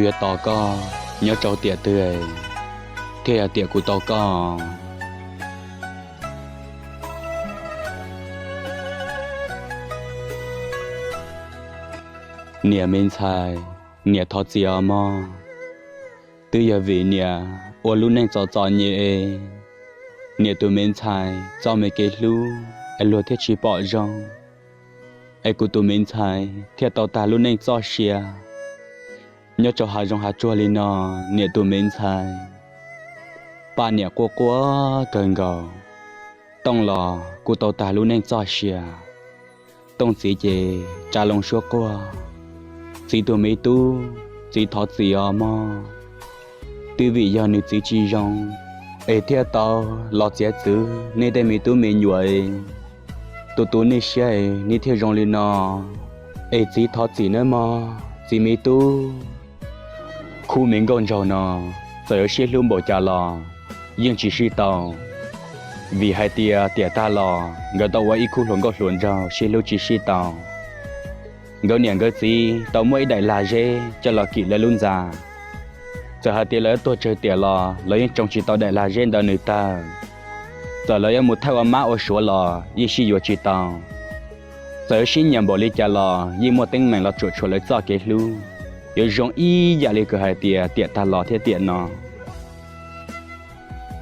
Yuav tos koj nyob rau tiam twg thiaj yog tiam kuv tau koj? Niam me ntxhais, niam thov txim os mog. Twb yog vim niam ua lub neej txom txom nyem es niam tus me ntxhais txoj me kev hlub es luag thiaj tsis pom zoo, es kuv tus me ntxhais thiaj tau tag lub neej txoj sia nyob rau hav zoov hav tsuag li no. Niam tus me ntxhais, Paj niam quaj quaj kawg nkaus. Tooj los kuj tau tag lub neej txoj sia. Tooj txiv ces tsa loo suab quaj, Txiv tus me tub, txiv thov txim os mog. Twb vim yog nws txiv tsis zoo es thiaj tau los txiav txim nej tej me tub me nyuam, tus tu nej siab es nej thiaj zoo li no. Es txiv thov txim nawb mog txiv me tub. Khub me nkauj nraug no txawm yuav sib hlub npaum cas los yeej tsis sib tau, vim hais tias tiam tag los nkawd tau ua ib khub hluas nkauj hluas nraug sib hlub tsis sib tau. Nkawd niam nkawd txiv tau muaj ib daim lag zeb coj los kim lawv lub ntxa. Txawm hais tias lawv tuag tsawg tiam los lawv yeej tsoo tsis tau daim lag zeb ntawd nws tawg. Txawm lawv yuav mus thawj ua mab ua suav los yeej sib yuav tsis tau. Txawm yuav sib nyiam npaum li cas los yeej muaj teeb meem los tsuam tshuam lawv txoj kev hlub, yuav zoo ib yam li kws hais tias tiam tag los thiab tiam no.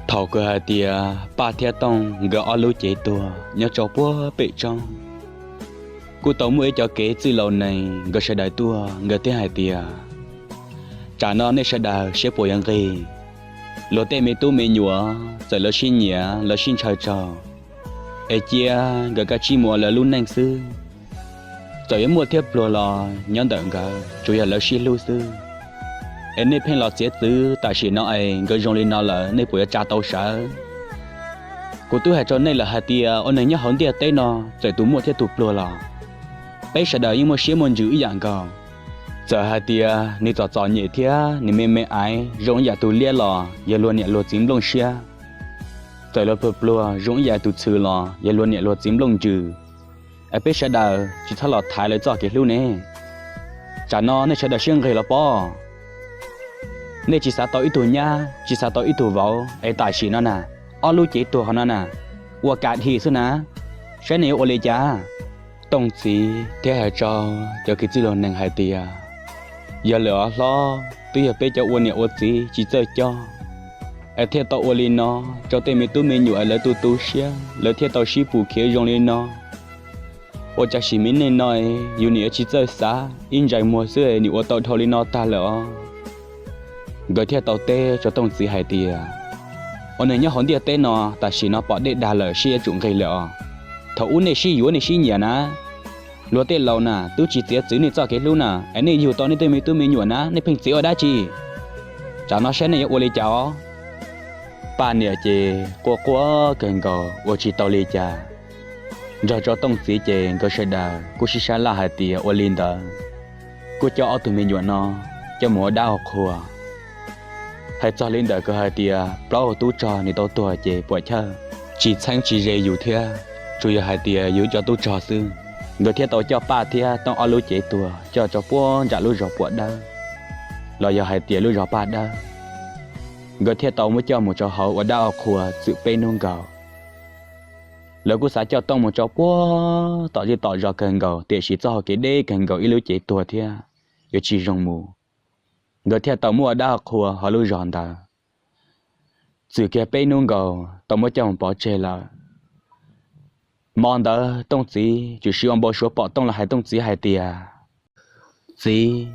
Thaum kws hais tias Paj thiab Tooj nkawd ob lub cev tuag nyob rau puag pem roob, kuj tau muaj ib cov kev txwj laus nees nkawd sawv daws tuaj, nkawd thiaj hais tias, Tsam no nej sawv daws siab puas yuav nqig? Luag tej me tub me nyuam txawm lawv sib nyiam lawv sib ntshaw tsaug, es cia nkawd kav tsij mus ua lawv lub neej xwb. Txawm yuav muaj thiab pluag los nyob ntawm nkawd tsuas yog lawv sib hlub xwb. Es nej pheej los txiav txwv tam sim no es nkawd zoo li no lawm nej puas yuav tsa tau sawv? Kuv twb hais rau nej lawm hais tias ua neeg nyob hauv ntiaj teb no txawm tus muaj thiab tus pluag los peb sawv daws yeej muaj siab muaj ntsws ib yam nkaus. Txawm hais tias nws txom txom nyem thiab nws me me aiv zoo ib yam tus liab los yog luag niam luag txiv nplooj siab. Txawm luag pluag pluag zoo ib yam tus txhw los yog luag niam luag txiv nplooj ntsws. Es peb sawv daws tsis txhob los thaiv lawv txoj kev hlub ne. Tsam no nej sawv daws siab nqig los pob. Nej tsis xav tau ib tug nyab tsis xav tau ib tug vauv es tam sim no na, ob lub cev tuag hauv no na, ua kas dhim xwb na, saib nej yuav ua li cas? Tooj txiv thiaj hais rau cov kwv tij laus nees hais tias, Yog lawm os hlob, twb yog peb cov ua niam ua txiv tsis txawj coj es thiaj tau ua li no rau tej me tub me nyuam es lawv tu tu siab lawv thiaj tau sib pus khiav zoo li no. Ua cas sim me neej no yus nim yuav tsis txawj xav, ib ntsais muag xwb nim ua tau dhau li no tag lawm os. Nkawd thiaj tau teb rau Tooj txiv hais tias, Ua neeg nyob hauv ntiaj teb no tam sim no pom dej dag lawm siab yuav tsum nqig lawm os. Thaum ub nej sib yuav nej sib nyiam na, luag tej laus na twb tsis txiav txwv nej txoj kev hlub na, es nej yug tau nej tej me tub me nyuam na nej pheej txiav ua dab tsi? Tsam no saib nej yuav ua li cas os. Paj niam ces quaj quaj kawg nkaus ua tsis tau li cas. Nrog rau Tooj txiv ces nkawd sawv daws kuj sib sab laj hais tias ua li ntawd, kuj coj ob tug me nyuam no coj mus ua dab ua qhua. Hais txog li ntawm kws hais tias plaub tub rog nws tau tuag ces puam chawj tsis txheeb tsis ze yus thiab, tsuas yog hais tias yus cov tub rog xwb. Nkawd thiaj tau coj Paj thiab Tooj ob lub cev tuag coj rau puag nram lub zos Puam Dawb, los yog hais tias lub zos Paj Dawb. Nkawd thiaj tau muab coj mus rau hauv ua dab ua qhua txwm peb hnub nkaus. Lawv kuj xav coj Tooj mus rau puag tom zej tom zos kawg nkaus, tiam sis txoj hau kev deb kawg nkaus ib lub cev tuag thiab yuav tsis zoo mus. Nkawd thiaj tau muab ua dab ua qhua hauv lub zos ntawd. Txwm kiag peb hnub nkaus tau muab coj mus pov tseg lawm. Hmo ntawd Tooj txiv tsuas siv ua npau suav pom Tooj los hais Tooj txiv hais tias, Txiv,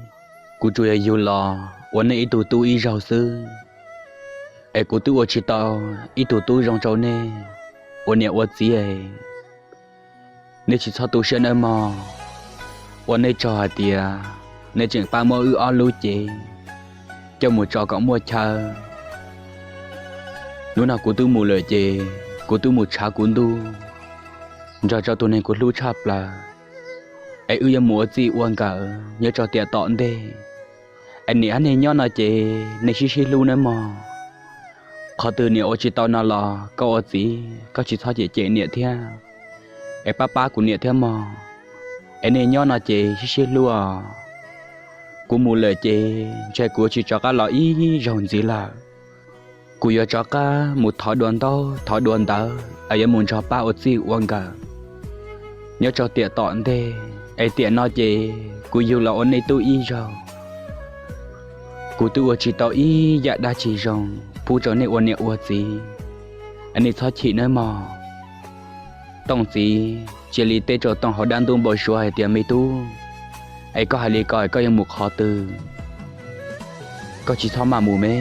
kuv tsuas yog yug los ua nej ib tug tub ib zaug xwb, es kuv twb ua tsis tau ib tug tub zoo rau nej ua niam ua txiv. Nej tsis txhob tu siab nawb mog. Ua nej tsaug hais tias nej tseem pab muab wb ob lub cev coj mus tso kom muaj chaw. Hnub no kuv twb mus lawm ces kuv twb mus tshav kuv ntuj nrog rau tus neeg kuv hlub tshaj plaws, es wb yuav mus ua txij ua nkawm nyob rau tiam tom ntej. Es niam niag nyob no ces nej sib sib hlub nawb mog. Qhov twg niam ua tsis tau no los koj ua txiv koj tsis txhob cem cem niam thiab, es pab pab kuv niam thiab mog. Es nej nyob no ces sib sib hlub os. Kuv mus lawm ces ntshai kuv tsis rov qab los ib zaug ntxiv lawm. Kuv yuav rov qab mus thov dua ntaub thov dua ntawv es yuav mus nrog Paj ua txij ua nkawm nyob rau tiam tom ntej, es tiam no ces kuv yug los ua nej tub ib zaug, kuv twb ua tsis tau ib yam dab tsi zoo pub rau nej ua niam ua txiv, es nej txhob chim nawb mog. Tooj txiv cia li teb rau Tooj hauv dab ntub npau suav hais tias, Me tub, es koj hais li ko koj yuav mus qhov twg? Koj tsis txhob maj mus me,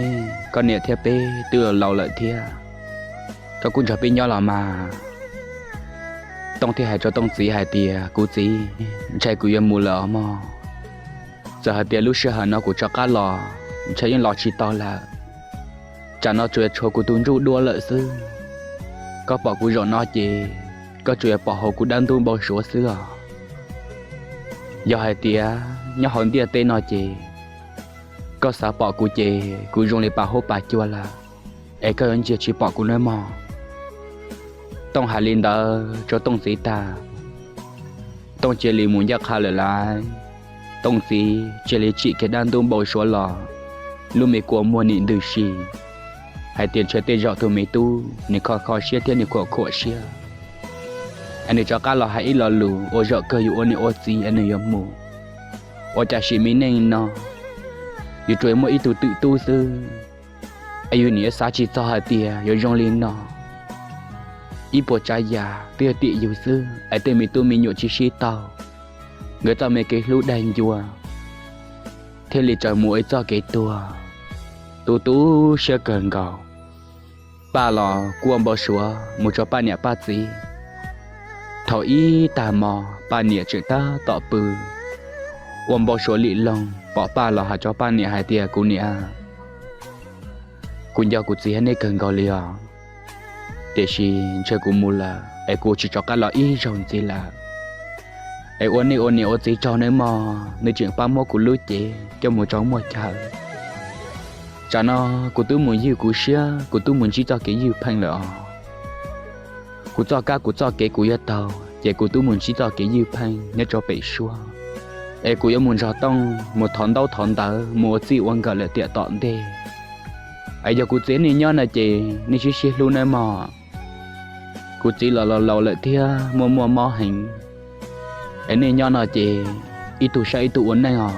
koj niam thiab peb twb laus lawm thiab, koj kuj nrog peb nyob los mas. Tooj thiaj hais rau Tooj txiv hais tias, Kuv txiv, ntshai kuv yuav mus lawm os mog. Txawm hais tias lub sij hawm no kuv rov qab los, ntshai yeej los tsis tau lawm. Tsam no tsuas yuav tshuav kuv tus ntsuj duab lawm xwb. Koj pom kuv zaum no ces koj tsuas yuav pom hauv kuv dab ntub npau suav xwb os. Yog hais tias nyob hauv ntiaj teb no ces koj xav pom kuv ces kuv zoo li pas huab pas cua lawm, es koj yuav ntsia tsis pom kuv nawb mog. Tooj hais li ntawd rau Tooj txiv tag, Tooj cia li mus ncaj qha lawm lauj. Tooj txiv cia li tsim kiag dab ntub npau suav los, lub me kua muag nim ntws si, hais tias ntshai tej zaum tus me tub nws kho kho siab thiab nws khuam khuam siab, es nws rov qab los hais ib lo lus uas zaum kawg yus ua niam ua txiv es nws yuav mus. Ua cas sim me neej no yus tsuas muaj ib tug twm tub xwb, es yus nim yuav xav tsis txog hais tias yuav zoo li no. Ib puas tsav yam twb yog tim yus xwb es tej me tub me nyuam tsis sib tau, nkawd txoj me kev hlub daig ncua thiaj li tsaws mus ib txoj kev tuag. Tu tu siab kawg nkaus. Paj los kuj ua npau suav mus rau Paj niam Paj txiv. Thaum ib tag hmo Paj niam tseem tab tom pw, ua npau suav lim loog pom Paj los hais rau Paj niam hais tias, Kuv niam, kuv nco kuv txiv thiab nej kawg nkaus li os, tiam sis ntshai kuv mus lawm es kuv tsis rov qab los ib zaug ntxiv lawm. Es ua nej ua niam ua txiv tsaug nawb mog, nej tseem pab muab kuv lub cev coj mus rau muaj chaw. Tsam no kuv twb mus ywj kuv siab, kuv twb mus ntsib txoj kev ywj pheej lawm os. Kuv txoj kab kuv txoj kev kuv yuav taug ces kuv twb mus ntsib txoj kev ywj pheej nyob rau pem suab, es kuv yuav mus nrog Tooj mus thov ntaub thov ntawv mus ua txij ua nkawm lawm tiam tom ntej. Es yog kuv txiv nej nyob no ces nej sib sib hlub nawb mog. Kuv txiv los laus laus lawm thiab muaj muaj mob heev, es nej nyob no ces ib tug saib ib tug ua neej os.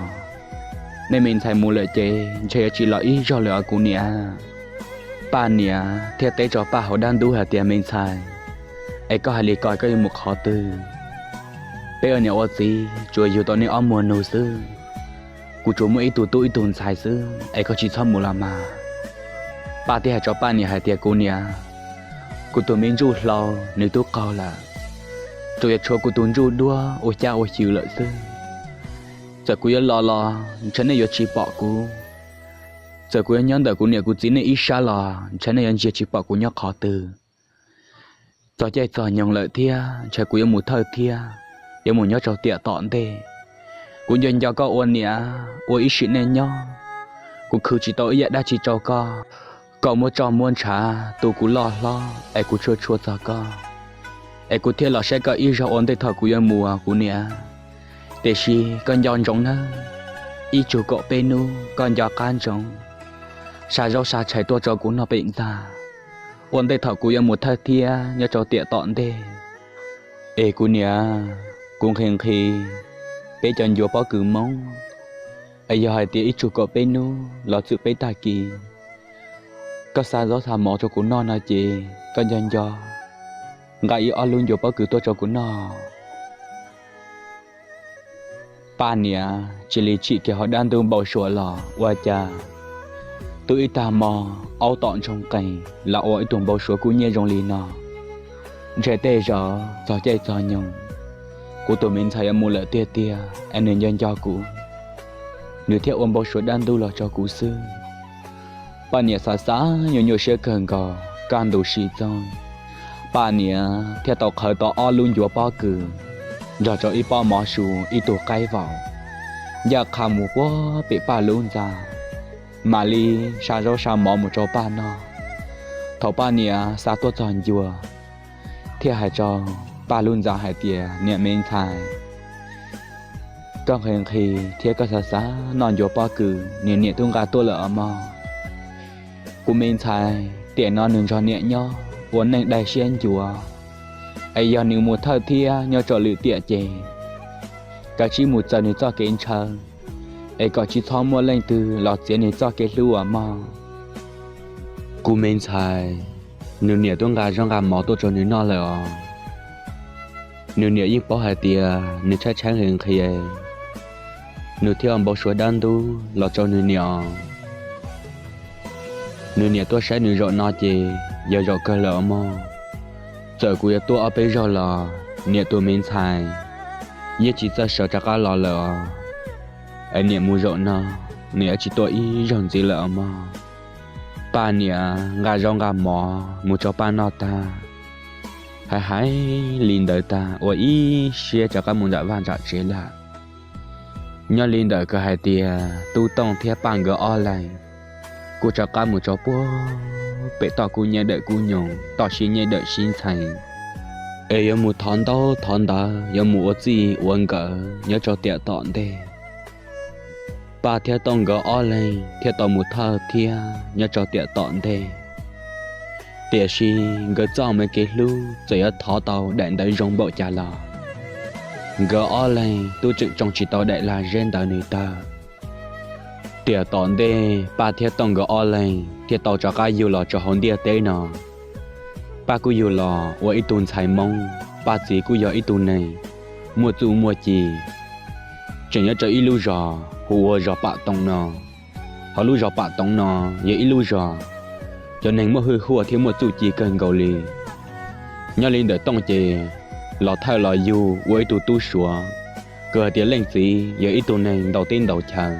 Nej me ntxhais mus lawm ces ntshai yuav tsis los ib zaug lawm os kuv niam. Paj niam thiaj teb rau Paj hauv dab ntub hais tias, Me ntxhais, es koj hais li ko koj yuav mus qhov twg? Peb ua niam ua txiv tsuas yug tau nej ob muag nug xwb. Kuv tsuas muaj ib tug tub ib tug ntxhais xwb es koj tsis txhob mus los mas. Paj thiaj hais rau Paj niam hais tias, Kuv niam, kuv tus me ntsuj hlau nws twb qaug lawm, tsuas yuav tshuav kuv tus ntsuj duab ua cab ua xyw lawm xwb. Txawm kuv yuav los los ntshai nej yuav tsis pom kuv. Txawm kuv yuav nyob ntawm kuv niam kuv txiv nej ib sab los ntshai nej yuav ntsia tsis pom kuv nyob qhov twg. Txog caij txog nyoog lawm thiab ntshai kuv yuav mus thawj thiab, yuav mus nyob rau tiam tom ntej. Kuv nco nco koj ua niam ua ib sim neej nyob, kuv khwv tsis tau ib yam dab tsi rau koj. Koj muab roj muab ntshav tu kuv loj hlob es kuv tshua tshua txog koj, es kuv thiaj los saib koj ib zaug ua ntej thaum kuv yuav mus kuv niam. Tiam sis koj nco ntsoov nawb, ib tsug kaum peb hnub koj nco qab ntsoov, sa zaub sa tshais tuaj rau kuv noj pem ntxa, ua ntej thaum kuv yuav mus thawj thiab nyob rau tiam tom ntej. Es kuv niam, kuv nqhis nqhis peb cov ncuav pob kws Hmoob, es yog hais tias ib tsug kaum peb hnub los txwm peb tag kis, koj xa zaub xa mov rau kuv noj no ces koj nco nco nqa ib ob lub ncuav pob kws tuaj rau kuv noj. Paj niam cia li tsim kiag hauv dab ntub npau suav los ua cas twb ib tag hmo aub tom ntsoog qees los ua ib tug npau suav kub nyiab zoo li no. Ntshe tej zaum txog caij txog nyoog, kuv tus me ntxhais yuav mus lawm tiag tiag es nws nco nco kuv, nws thiaj ua npau suav dab ntub los rau kuv xwb. Paj niam xav xav nyuaj nyuaj siab kawg nkaus, kaj ntug sim txoog, Paj niam thiaj tau qhawv tau ob lub ncuav pob kws nrog rau ib pob mov su ib tug qaib vaum, ncaj qha mus puag pem Paj lub ntxa, mam li sa zaub sa mov mus rau Paj noj. Thaum Paj niam xa tuaj txog ncua, thiaj hais rau Paj lub ntxa hais tias, Niam me ntxhais, Koj nqhis nqhis thiab koj xav xav noj ncuav pob kws, niam niam twb nqa tuaj lawm os mog. Kuv me ntxhais, tiam no nws nrog niam nyob ua neej daig siab ncuav, es yog nws mus thawj thiab nyob rau lwm tiam ces kav tsij mus txawm nws txoj kev ntshaw, es kom tsis txhob muaj leej twg los txiav nws txoj kev hlub os mog. Kuv me ntxhais, nws niam twb nqa zaub nqa mov tuaj rau nws noj lawm os. Nws niam yeej paub hais tias nws tshaib tshaib nqhis nqhis, nws thiaj npau suav dab ntub los rau nws niam os. Nws niam tuaj saib nws zaum no ces yog zaum kawg lawm os mog. Txawm kuv yuav tuaj ob peb zaug los niam tus me ntxhais yeej tsis txawj sawv rov qab los lawm os. Es niam mus zaum no, nws yuav tsis tuaj ib zaug ntxiv lawm os mog. Paj niam nqa zaub nqa mov mus rau Paj noj tag, hais hais li ntawd tag ua ib siab rov qab mus nram vaj nram tsev lawm. Nyob li ntawm kws hais tias Tub Tooj thiab Paj nkawd ob leeg kuj rov qab mus rau puag pem toj kub nyab dawm kub nyoog, toj sib nyab dawm sib ntxhais, es yuav mus thov ntaub thov ntawv, yuav mus ua txij ua nkawm nyob rau tiam tom ntej. Paj thiab Tooj nkawd ob leeg thiaj tau mus thawj thiab nyob rau tiam tom ntej. Tiam sis nkawd txoj me kev hlub txawm yuav thov tau daim ntawv zoo npaum cas los nkawd ob leeg twb tseem tsoo tsis tau daim lag zeb ntawv nws tawg. Tiam tom ntej Paj thiab Tooj nkawd ob leeg thiaj tau rov qab yug los rau hauv ntiaj teb no. Paj kuj yug los ua ib tug ntxhais Hmoob, Paj txiv kuj yog ib tug neeg muaj txuj muaj ci, tseem nyob rau ib lub zos hu ua zos Pam Toom no. Hauv lub zos Pam Toom no yog ib lub zos cov neeg muaj hwj huaj thiab muaj txuj ci kawg nkaus li. Nyob li ntawm Tooj ces los thawj los yug ua ib tug tub suav, kws hais tias leej txiv yog ib tug neeg ntaus teb ntaus chaw,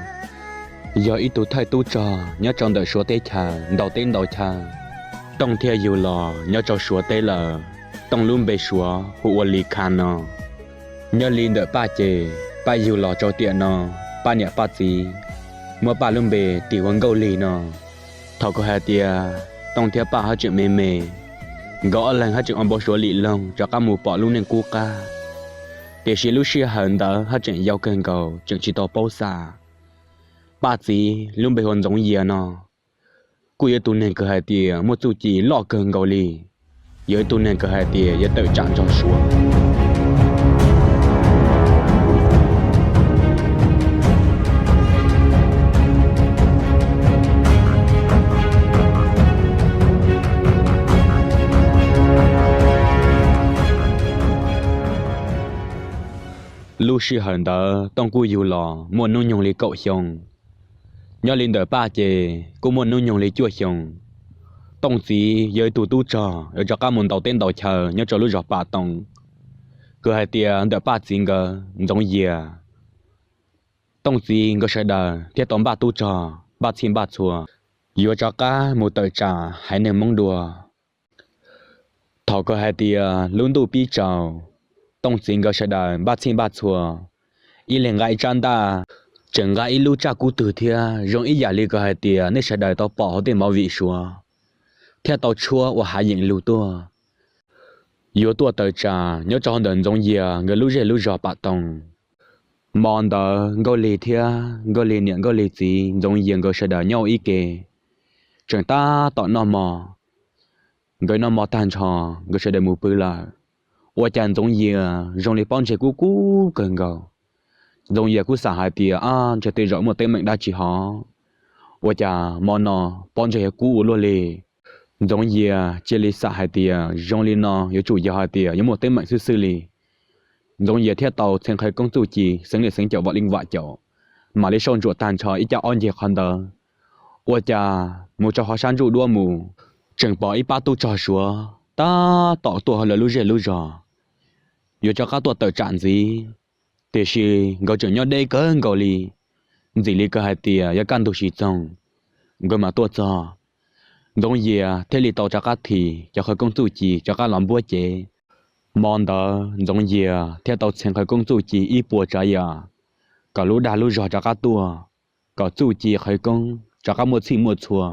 yog ib tug thawj tub rog nyob rau ntawm Suav teb chaws ntaus teb ntaus chaw. Tooj thiaj yug los nyob rau Suav teb lawm. Tooj lub npe Suav hu ua Lis Khas no. Nyob li ntawm Paj ces Paj yug los rau tiam no, Paj niam Paj txiv muab Paj lub npe tis ua Nkauj Lig no. Thaum kws hais tias Tooj thiab Paj haj tseem me me, nkawd ob leeg haj tseem ua npau suav lim loog rov qab mus pom lub neej qub qab. Tiam sis lub sij hawm ntawd haj tseem yau kawg nkaus tseem tsis tau paub xam. Paj txiv lub npe hu ua Ntxoov Yias no kuj yog ib tug neeg kws hais tias muaj txuj ci loj kawg nkaus li, yog ib tug neeg kws hais tias yuav tawm tsam nrog Suav. Lub sij hawm ntawd Tooj kuj yug los muaj hnub nyoog li kaum xyoo. Nyob li ntawm Paj ces kuj muaj hnub nyoog li cuaj xyoo. Tooj txiv yog ib tug tub rog yuav rov qab mus ntaus teb ntaus chaw nyob rau lub zos Pam Toom, kws hais tias ntawm Paj txiv nkawd Ntxoov Yias, Tooj txiv nkawd sawv daws thiaj tau npaj tub rog npaj txhij npaj txhua yuav rov qab mus tawm tsam haiv neeg Hmoob dua. Thaum kws hais tias lub ntuj pib tsaus, Tooj txiv nkawd sawv daws npaj txhij npaj txhua, ib leeg nqa ib tsab ntaj, tseem nqa ib lub tsaj kub twg thiab zoo ib yam li kws hais tias nej sawv daws tau pom hauv tej movie Suav, thiaj tau tshuab ua hav yeem lug tuaj, yuav tuaj tawm tsam nyob rau hauv ntawm Ntxoov Yias nkawd lub zej lub zos Pam Toom. Hmo ntawd Nkauj Lig thiab Nkauj Lig niam Nkauj Lig txiv Ntxoov Yias nkawd sawv daws nyob ua ib ke, tseem tab tom noj hmo. Nkawd noj hmo tag nrho, nkawd sawv daws mus pw lawm. Ua cas Ntxoov Yias zoo li pob ntseg kub kub kawg nkaus. Ntxoov Yias kuj xam hais tias, ab, ntshe tej zaum muaj teeb meem dab tsi hov, ua cas hmo no pob ntseg yuav kub ua luaj li. Ntxoov Yias cia li xam hais tias zoo li no yuav tsum yog hais tias yuav muaj teeb meem xwb xwb li. Ntxoov Yias thiaj tau txheev qhawv koob txuj ci xeev niam xeev caum vam leej vam caum, mam li sau ntsuam tag nrho ib caj ob nceg qhov ntawd. Ua cas mus rau hauv sab ntsuj duab mus, tseem pom ib pab tub rog Suav tab tom tuaj hauv lawv lub zej lub zos, yuav rov qab tuaj tawm tsam ntxiv. Tiam sis nkawd tseem nyob deb kawg nkaus li, ntxim li kawg hais tias yuav kaj ntug tsis txoog, nkawd mam tuaj txog. Ntxoov Yias thiaj li tau rov qab thim cov qhawv koob txuj ci rov qab los npuab cev. Hmo ntawd Ntxoov Yias thiaj tau txheev qhawv koob txuj ci ib puas tsav yam, kom lub dag lub zog rov qab tuaj, kom txuj ci qhawv koob rov qab muaj txhij muaj txhua.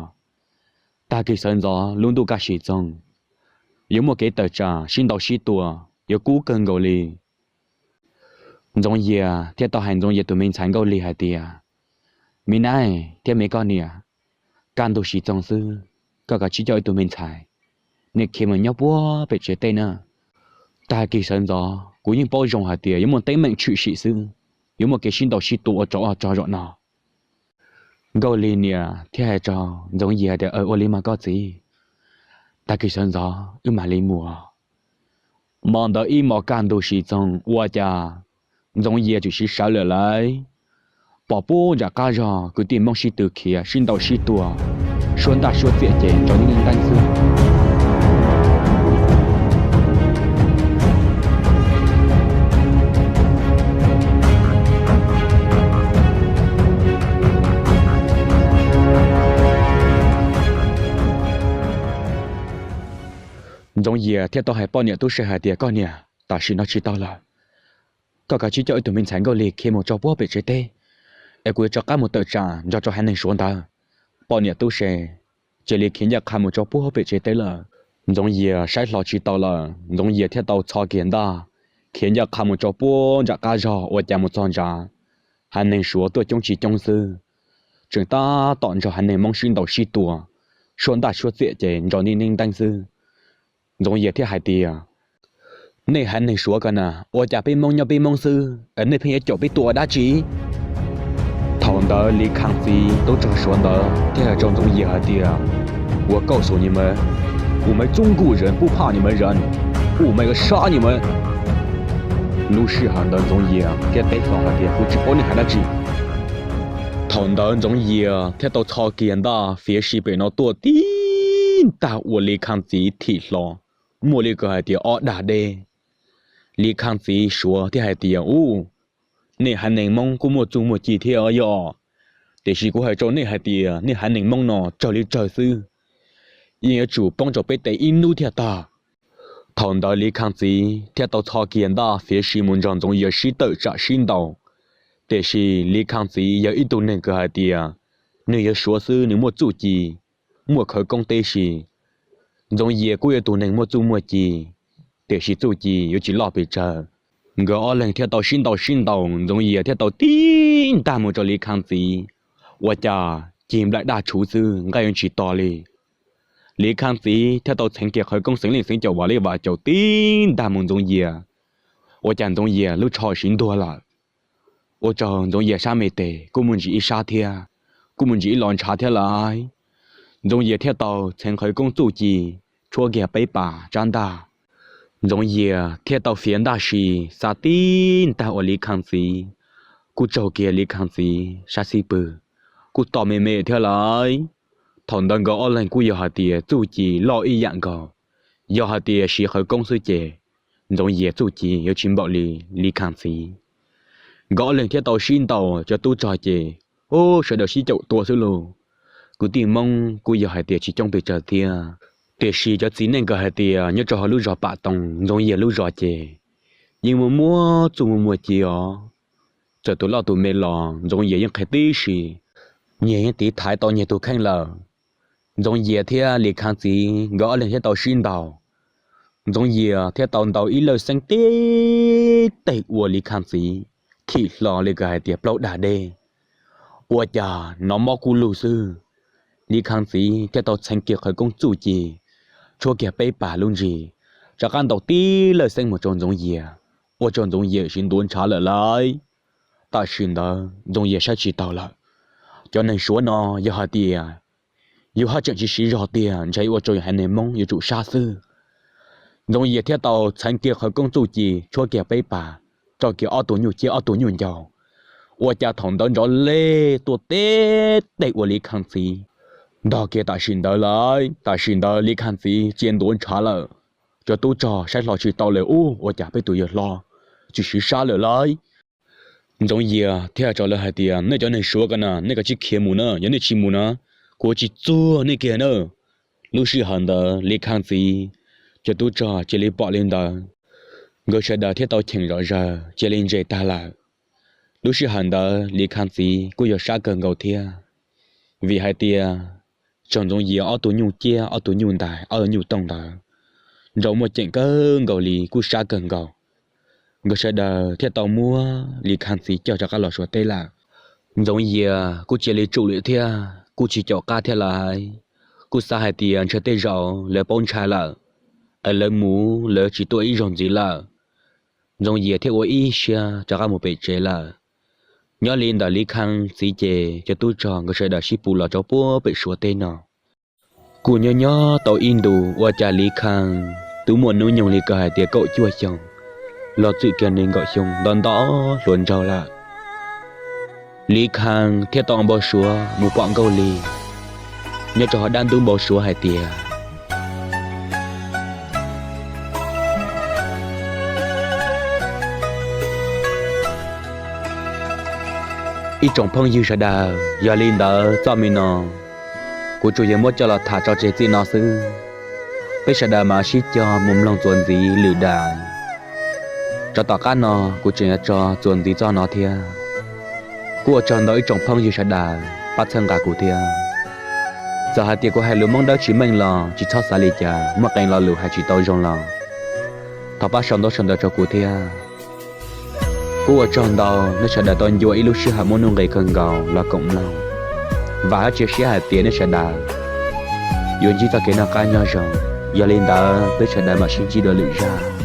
Tag kis sawv ntxov lub ntuj kaj sim txoog, yuav muaj kev tawm tsam sib ntaus sib tua, yuav kub kawg nkaus li. Ntxoov Yias thiaj tau hais Ntxoov Yias tus me ntxhais Nkauj Lig hais tias, Me nab thiab me koj niam, kaj ntug sis txoog xwb, koj kav tsij coj wb tug me ntxhais nej khiav mus nyob puag pem tsev teb na. Tag kis sawv ntxov kuv yeej paub zoo hais tias yuav muaj teeb meem tshwm sim xwb, yuav muaj kev sib ntaus sib tua ua tsov ua rog zaum no. Nkauj Lig niam thiaj hais rau Ntxoov Yias tias, Ua li mas koj txiv, tag kis sawv ntxov wb mam li mus. Hmo ntawd ib hmos kaj ntug sis txoog ua cas Ntxoov Yias tseem sawv lawm lauj. Pom puag nram qab zog kwv tij Hmoob sib tw khiav sib ntaus sib tua, suab ntaj suab txiaj ces nrov neeb neeb xwb. Ntxoov Yias thiaj tau hais poj niam tub se hais tias, Koj niam, tam sim no tsis tau lawm. Koj kav tsij coj wb tug me ntxhais Nkauj Lig khiav mus rau puag pem tsev teb, es kuv yuav rov qab mus tawm tsam nrog rau haiv neeg Suav ntawd. Poj niam tub se cia li khiav ncaj qha mus rau puag pem tsev teb lawm. Ntxoov Yias saib hlo tsis tau lawm, Ntxoov Yias thiaj tau txhos kiag ntaj khiav ncaj qha mus rau puag nram qab zog ua cas mus txog ntawd, haiv neeg Suav tuaj coob tsis coob xwb, tseem tab tom nrog haiv neeg Hmoob sib ntaus sib tua, suab ntaj suab txiaj ces nrov neeb neeb xwb. Ntxoov Yias thiaj hais tias, Nej haiv neeg Suav ko na, ua cas peb Hmoob nyob peb Hmoob xwb es nej pheej yuav caum peb tua ua dab tsi? Thaum ntawd Li Khaj txiv tub rog Suav ntawd thiaj hais rau Ntxoov Yias hais tias, 我告诉你们，我不怕你们人，我们杀你们。 Lub sij hawm ntawd Ntxoov Yias thiaj teb hlo hais tias, Kuv tsis paub nej hais dab tsi. Thaum ntawd Ntxoov Yias thiaj tau txhos kiag ntaj fiav si pem no tuaj tib ntag ua Li Khaj txiv thim hlo, muaj li kws hais tias ob dag deb. Li Khaj txiv Suav thiaj hais tias, U, nej haiv neeg Hmoob kuj muaj txuj muaj ci thiab yog, tiam sis kuv hais rau nej hais tias nej haiv neeg Hmoob no tsawg li tsawg xwb, yeej yuav tsum poob rau peb tes ib hnub thiaj tag. Thaum ntawd Li Khaj txiv thiaj tau txhos kiag ntaj fiav si mus nrog Ntxoov Yias sib tawm tsam sib ntaus. Tiam sis Li Khaj txiv yog ib tug neeg kws hais tias nws yog Suav xwb nws muaj txuj ci, muaj khawv koob tib si. Ntxoov Yias kuj yog tus neeg muaj txuj muaj ci, tiam sis txuj ci yuav tsis loj pes tsawg. Nkawd ob leeg thiaj tau sib ntaus sib ntaus, Ntxoov Yias thiaj tau tib ntag mus rau Li Khaj txiv, ua cas cig nplaim daj rhuv xwb nqaij yeej tsis to li. Li Khaj txiv thiaj tau txheev kiag qhawv koob xeev leej xeev caum vam li vam caum tib ntag mus Ntxoov Yias, ua cas Ntxoov Yias lub tsho siv ntuag lawm. Ua rau Ntxoov Yias sab me tes kuj muaj ntsis ib sab thiab, kuj muaj ntsis ib lo ntshav thiab lauj. Ntxoov Yias thiaj tau txheev qhawv koob txuj ci, tshuab kiag peb pas tsab ntaj. Ntxoov Yias thiaj tau fiav ntaj si, xa tib ntag ua Li Khaj txiv, kuj tsaug kiag Li Khaj txiv sab xib pwg, kuj to me me thiab lauj. Thaum ntawd nkawd ob leeg kuj yog hais tias txuj ci loj ib yam nkaus, yog hais tias siv qhawv koob xwb ces Ntxoov Yias txuj ci yuav tsis npaum li Li Khaj txiv. Nkawd ob leeg thiaj tau sib ntaus cov tub rog ces, u, sawv daws sib caum tua xwb lauj. Kwv tij Hmoob kuj yog hais tias tsis coob pes tsawg thiab, tiam sis cov txiv neej kws hais tias nyob rau hauv lub zos Pam Toog Ntxoov Yias lub zos ces yeej muaj muaj txuj muaj muaj ci os. Txawm tus loj tus me los Ntxoov Yias yeej qhia tib si, nyias yeej tiv thaiv tau nyias tus kheej lawm. Ntxoov Yias thiab Li Khaj txiv nkawd ob leeg thiaj tau sib ntaus. Ntxoov Yias thiaj tau ntaus ib lawj xeeb tib teg ua Li Khaj txiv thim hlo li kws hais tias plaub dag deb. Ua cas hnov mob kub lug xwb, Li Khaj txiv thiaj tau txheev kiag qhawv koob txuj ci, tshuab kiag peb pas lub ntsis, rov qab ntaus tib lawj xeeb mus rau Ntxoov Yias, ua rau Ntxoov Yias siv ntuav ntshav lawm lauj. Tam sim ntawd Ntxoov Yias saib tsis taus lawm, cov neeg Suav no yog hais tias yus haj tseem tsis siv zog tiag ntshe ua rau yus haiv neeg Hmoob yuav tsum sab xwb. Ntxoov Yias thiaj tau txheev kiag qhawv koob txuj ci tshuab kiag peb pas, rau kiag ob tug nyuj ciab ob tug nyuj ncaus. Ua cas thaum ntawd nrov leg tuaj teb teg ua Li Khaj txiv, ntog kiag tam sim ntawd lauj. Tam sim ntawd Li Khaj txiv cia ntuav ntshav lawm. Cov tub rog saib hlo tsis tau lawm, ub, ua cas peb tus yawg hlob tsis siv sab lawm lauj. Ntxoov Yias thiaj hais rau lawv hais tias, nej cov neeg Suav ko na, nej kav tsij khiav mus na, yog nej tsis mus na, kuv yuav tsis txuag nej kiag na. Lub sij hawm ntawd Li Khaj txiv cov tub rog cia li pom li ntawd, nkawd sawv daws thiaj tau cheem zom zaws cia li ntses tag lawm. Lub sij hawm ntawd Li Khaj txiv kuj yog sab kawg nkaus thiab, vim hais tias tsaug Ntxoov Yias ob tug nyuj ciab ob tug nyuj ntais ob tug nyuj tooj ntawd, nrau muaj ceem kawg nkaus li kuj sab kawg nkaus. nkawd sawv daws thiaj tau muab Lis Khang txiv coj rov qab los Suav teb lawm. Ntxoov Yias kuj cia li tsum lawm thiab kuj tsis caum qab thiab lawm. Kuj xav hais tias ntshe tej zaum lawv paub ntshai lawm, es lawv mus lawv tsis tuaj ib zaug ntxiv lawm. Ntxoov Yias thiaj ua ib siab rov qab mus pem tsev lawm. Nyob li ntawm Lis Khang txiv ces cov tub rog nkawd sawv daws sib pus los rau puag pem Suav teb no. Kuj nyob nyob tau ib ntus ua cas Lis Khang twb muaj hnub nyoog li kaw hais tias kaum cuaj xyoo, los txwm kiag nees nkaum xyoo nto nto hluas nraug lawm. Lis Khang thiaj tau npau suav mus pom Nkauj Lis nyob rau hauv dab ntub npau suav hais tias, ib tsoom phooj ywg sawv daws, yog li ntawd txoj me no kuv tsuas yog muab coj los tham tso tseg txij no xwb. Peb sawv daws mam sib cog mus mloog txuas ntxiv lwm daim. Rov tom qab no kuv tseem yuav tso txuas ntxiv txoj no thiab. Kuj ua tsaug ntau ib tsoom phooj ywg sawv daws pab txhawb nqa kuv thiab. Txawm hais tias kuv hais lus Hmoob dawb tsis meej los tsis txhob xav li cas, muaj qee lo lus hais tsis tau zoo los thov pab sau ntaub sau ntawv rau kuv thiab. Kuj ua tsaug ntau nej sawv daws tau ncua ib lub sij hawm muaj nuj nqis kawg nkaus los koom mloog. Vam thiab cia siab hais tias nej sawv daws yuav ntsib txoj kev noj qab nyob zoo. Yog li ntawd peb sawv daws mam sib ntsib dua lwm zaj.